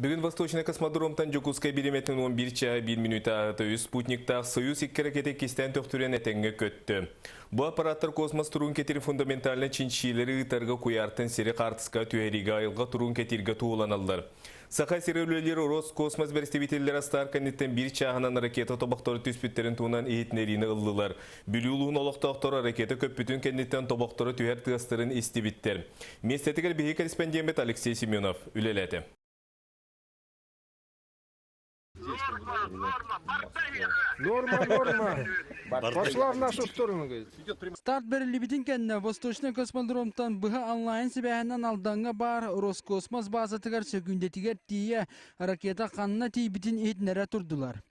Бүгүн Восточный космодромтан Дьокуускай бириэмэтин 11 чааһа 1 мүнүүтэ ааһыта үс спутниктаах Союз икки ракета иккистээн төхтүрүйэн этэҥҥэ көттө. Бу аппараттар космос туруун кэтири фундаментальнай чинчийиилэри ыытарга куйаартан сири хаартыскаҕа түһэриигэ айылҕа туруун кэтииргэ туһуланаллар. Саха сирэ үлэлиир Роскосмос бэрэстэбиитэллэрэ старт кэнниттэн биир чааһынан ракета тобохторо түспүттэрин туһунан иһитиннэриини ыллылар. Бүлүү улууһун олохтоохторо ракета көппүтүн кэнниттэн тобохторо түһэр тыастарын истибиттэр. Миэстэтигэр биһиги кэрэспэндиэммит Алексей Семенов үлэлээтэ. Норма, норма. Пошла в нашу сторону, говорит. Старт бэриллибитин кэннэ Восточный космодромтан быһа онлайн сибээһинэн Алдаҥҥа баар Роскосмос баазатыгар сөкүүндэтигэр тиийэ ракета ханна тиийбитин иһитиннэрэ турдулар.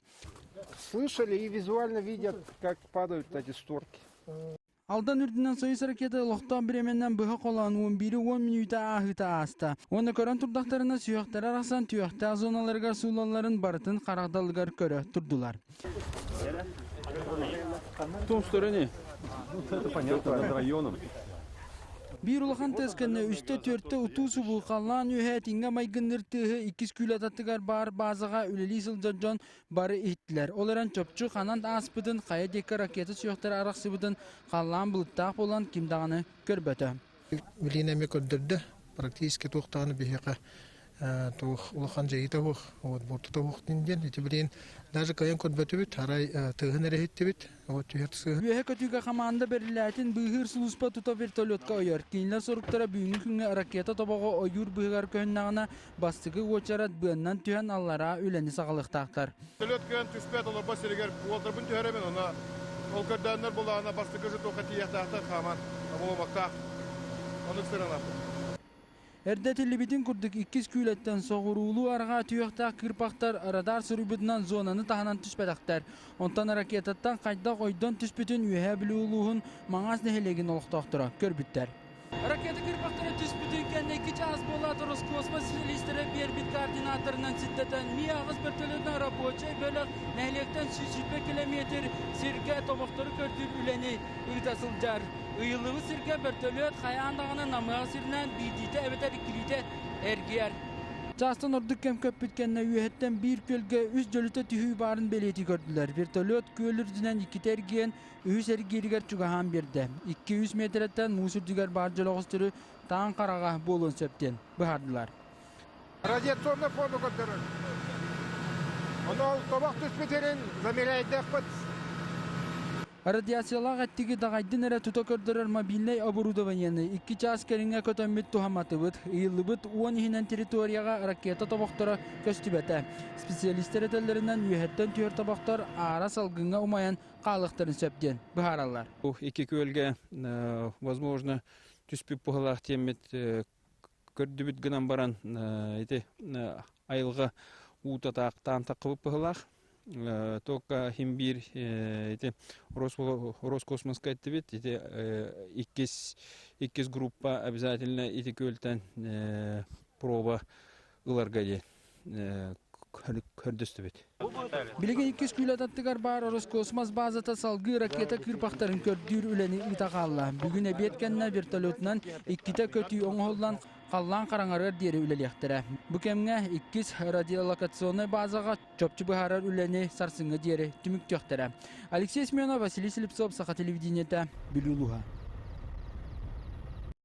Слышали и визуально видят, как падают эти створки. Алдан үрдүнэн Союз ракета олохтоох бириэмэнэн быһа холоон 11-10 мүнүүтэ ааһыыта ааста. Уонна көрөн турдахтарына сүһүөхтэрэ арахсан түөхтээх зоналарыгар суулалларын барытын харах далыгар көрө турдулар. В том стороне. Это понятно, над районом. Биир улахан тыас кэннэ үстэ-түөртэ утуу-субуу халлаан үөһэ этиҥҥэ майгынныыр тыаһы иккис күүлэ аттыгар баар баазаҕа үлэлии сылдьар дьон бары иһиттилэр. Ол эрэн чопчу ханан ааспытын, хайа диэки ракета сүөхтэрэ арахсыбытын халлаан былыттаах буолан ким даҕаны көрбөтө. Билигин эмиэ көрдөрдө. Практически туох даҕаны биһиэхэ туох улахан дьайыыта суох, вот буортута суох диэн ити билигин даже кыайан көрбөтүбүт, арай тыаһын эрэ иһиттибит, вот түһэр сыһын. Үөһэ көтүүгэ хамаанда бэриллээтин быыһыыр сулууспа тута вертолетка ойор. Кинилэр соруктара бүгүҥҥү күҥҥэ ракета тобоҕо ойуур быыһыгар көһүннэҕинэ бастакы уочарат быаннан түһэн аллараа үлэни саҕалыахтаахтар. Вертолет кыайан түспэт олорбот сиригэр уолдарбын түһэрэбин, онно ол көрдөөннөр булаҕына бастакы жутуохха тиийиэхтээхтэр хааман оболомоктаах. Оннук сыралаахпыт. Эрдэ этиллибитин курдук иккис күүлэттэн соҕуруулуу-арҕаа түһүөхтээх кыырпахтар радар суруйбутунан зонаны таһынан түспэтэхтэр. Онтон ракетаттан хайдах ойдон түспүтүн Үөһээ Бүлүү улууһун Маҥаас нэһилиэгин олохтоохторо көрбүттэр. Ракета кыырпахтара түспүтүн кэннэ икки чаас буолаат Роскосмос специалистара биэрбит координаторынан сирдэтэн Ми-аҕыс вертолетунан рабочай бөлөх нэһилиэктэн 120 километр сиргэ тобохтору көрдүүр үлэни ыыта сылдьар. Ыйыллыбыт сиргэ бөртөлүөт хайаан даҕаны намыһах сиринэн биирдиитэ эбэтэр иккилиитэ эргийэр. Чаастан ордук кэм көппүт кэннэ үөһэттэн биир күөлгэ үс дьөлүтэ түһүү баарын бэлиэтии көрдүлэр. Вертолет күөл үрдүнэн иккитэ эргийэн, үһүс эргииригэр чугаһаан биэрдэ. 2-3 миэтэрэттэн муус үрдүгэр баар дьөлөҕөстөрү таан хараҕа буолуон сөп диэн быһаардылар. Радиационный фону көрдөрөр. Ону ол тобох түспүтүн замеряйдыахпыт. Радиациялаах эттиги даҕайдын эрэ тута көрдөрөр мобильнай оборудованиены икки чаас кэриҥэ көтөммүт туһамматыбыт. Ыйыллыбыт уон иһинэн территорияҕа ракета тобохторо көстүбэтэ. Специалистэр этэллэринэн үөһэттэн түһэр тобохтор аара салгыҥҥа умайан хаалыахтарын сөп диэн быһаараллар. Икки күөлгэ, возможно, түспүт быһылаах диэммит көрдүбүт гынан баран ити айылҕа уута таахтаан таххыбыт быһылаах. Только хим биир ити Роскосмоска эттибит ити иккис иккис группа обязательно ити күөлтэн проба ыларга диэн көрдөстүбүт. Билигин иккис күүлэт аттыгар баар Роскосмос базата салгыы ракета кыырпахтарын көрдүүр үлэни ыыта хаалла. Бүгүн эбиэт кэннэ вертолетунан иккитэ көтүү оҥоһуллан халлаан хараҥарыар диэри үлэлиэхтэрэ. Бу кэмҥэ иккис радиолокационнай базаҕа чопчу быһаарар үлэни сарсыҥҥа диэри түмүктүөхтэрэ. Алексей Семенов, Василий Слепцов, Саха телевидениетэ, Бүлүү улууһа.